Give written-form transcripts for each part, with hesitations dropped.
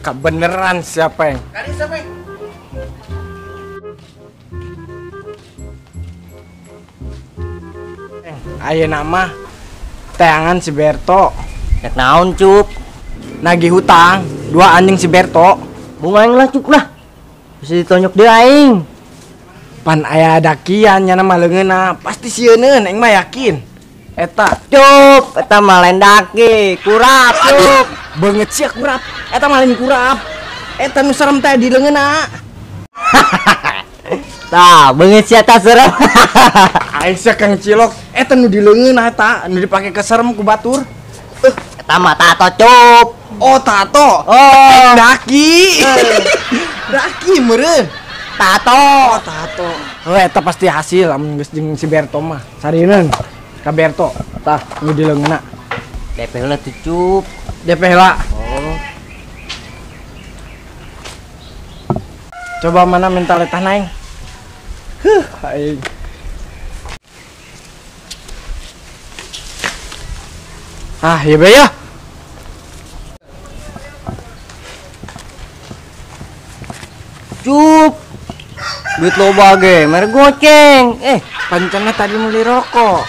Kebeneran siapa yang? Kali siapa yang? Ayeuna mah teangan si Berto. Rek naon Cup? Nagih hutang, dua anjing si Berto. Bunga aing lah Cup lah. Bisa ditonyok dia aing. Pan aya dakian nyana mah leungeunna, pasti sieuneun aing mah yakin. Eta Cup, eta mah lain daki, kurap Cup. Beungeut sia kurap, eta mah lain kurap. Eta nu serem teh di leungeunna. Tah, beungeut sia tah serem. Aing sia Kang Cilok, eta nu di leungeunna eta, nu dipake keserem ku batur. Eta mah tato Cup. Oh, tato. Oh, daki. Daki meureun. Tato. Oh, tato. Oh, eta pasti hasil lamun geus jeung si Berto mah. Sarineun ka Berto, tah nu di leungeunna. DP heula tuh Cup. DP heula. Oh. Coba mana minta letah naing. Huh, aing. Ah, iya be ya. Cup. Duit loba ge, mere goceng. Pancana tadi meuli rokok.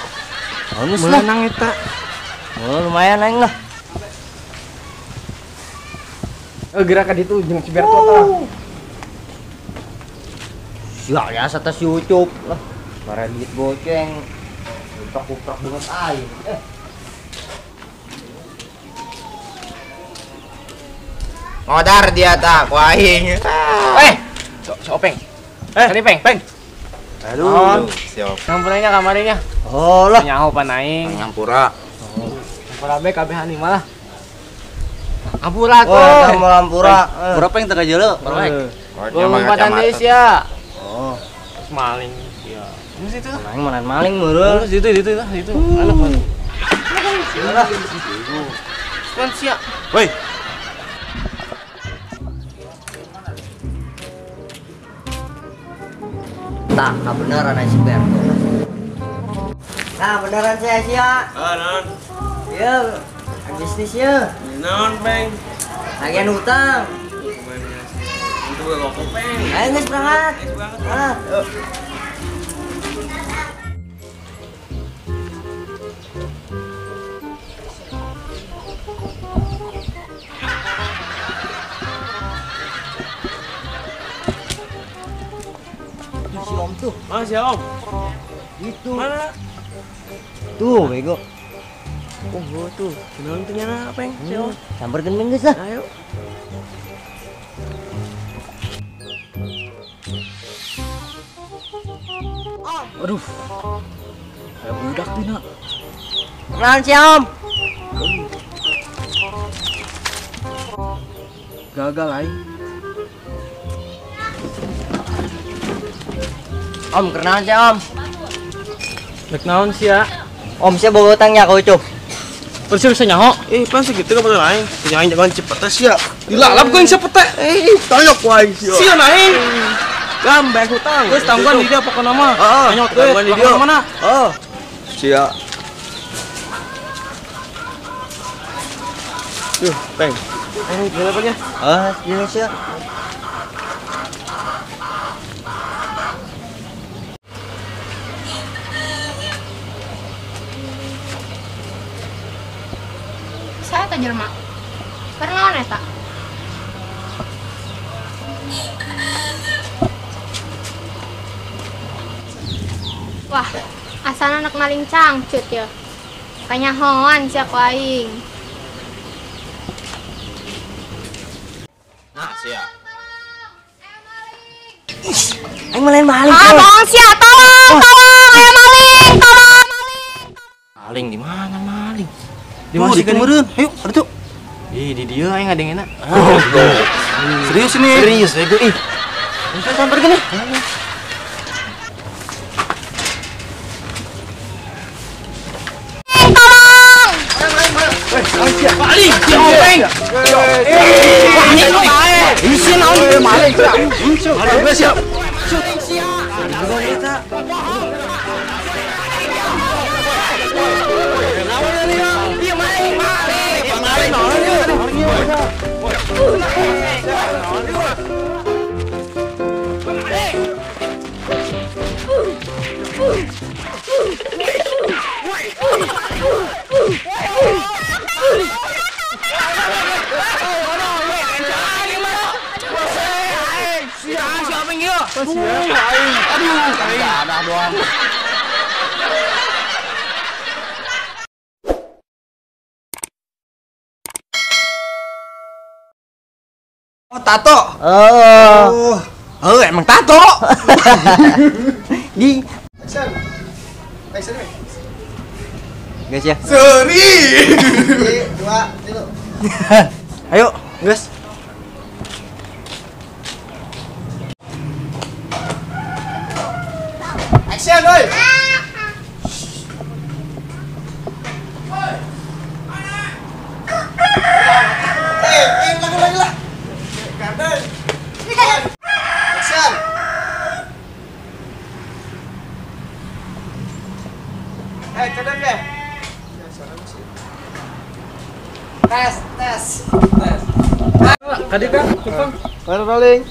Halus lah. Meunang eta. Oh, lumayan aing lah. Gerak ka ditu jeung si Berto tah. Ya, ya sata si Ucup lah. Mere duit goceng. Kuprak-kuprak banget aing. Ngodar dia tak, ku aing. So openg. Sini peng, peng. Aduh, siap. Ngampurannya kamarnya. Oh lah. Nyaho pan aing. Ngampura. Oh. Ngampura be kabehan mah lah. Ngampura tuh. Oh, mau ngampura. Berapa yang tengah jelo? Berapa? Lompatan deui sia. Oh. Terus maling sia. Ini situ. Maling mana maling meureun. Situ situ situ. Anak mana? Lah. Kan sia. Woi. Tah, kebenaran si Berto. Nah, beneran saya sia. Ah, naon? Ieu, bisnis ieu. Naon, Peng? Tagihan hutang. Itu rokok, Peng. Ayo geus berangkat. Ah. Si Om tuh. Mana si Om? Itu. Mana? Tuh, bego. Oh, tuh. Kenalan tuh nyana, Peng, si Om. Samperkeun geus lah. Ayo. Om. Aduh. Kayak budak tuh, nak. Kenalan si Om. Gagal aing. Om, kenalan sih Om. Rek naon sia? Om sia bawa utangnya ka Ucup. Persis bisa nyaho. Pan segitu ka batur aing. Punya aing jagoan cepet teh sia. Dilalap ku aing cepet teh. Tayok ku aing sia. Sia aing. Gam bayar hutang. Geus tangguhan di dia pokona mah. Heeh, Anyot teh, tangguhan di dia. Mana? Heeh. Sia. Duh, Peng. Aing gila nya? Ah, iya sia. Saya teh jelema. Keur naon eta? Wah, asana anak maling cangcut ya. Kanyahoan sia ku aing. Nah, sia. Aing maling maling. Ah, tolong sia, tolong, tolong, aya maling, tolong maling. Maling di mana maling? Di mana sih meureun? Ayo, ada tuh. Ih, di dieu aing ngadengena. Serius ini? Serius bego ih. Bisa samperkeun nih. Tolong. Maling, si Openg. Maling, isi naon maling sia. Maling sia. Sia. sia. Iya maling, maling. Maling naon ieu? Aduh, ada doang. Oh, tato. Oh. Oh, emang tato. Di. Action. Action nih. Guys ya. Seri. 3, 2, 1. Ayo, guys. Action, oi. Lagi lah. Garden. Action. Kadang deh. Tes, tes, tes. Tadi kan, kupang. Rolling.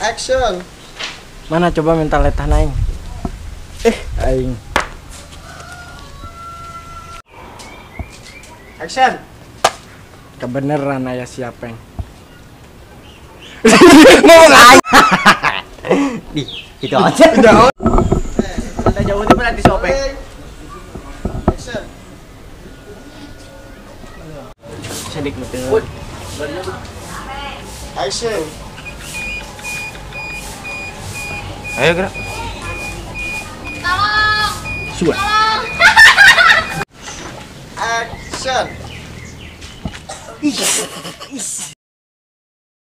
Action. Mana coba minta letah aing. Aing. Action. Kebeneran aya siapa yang ngomong aing. Di, gitu aja. Ada jauh itu berarti sopeng. Action. Sedik betul. Action. Ayo gerak. Tolong. Suah. Tolong. Action. Ih.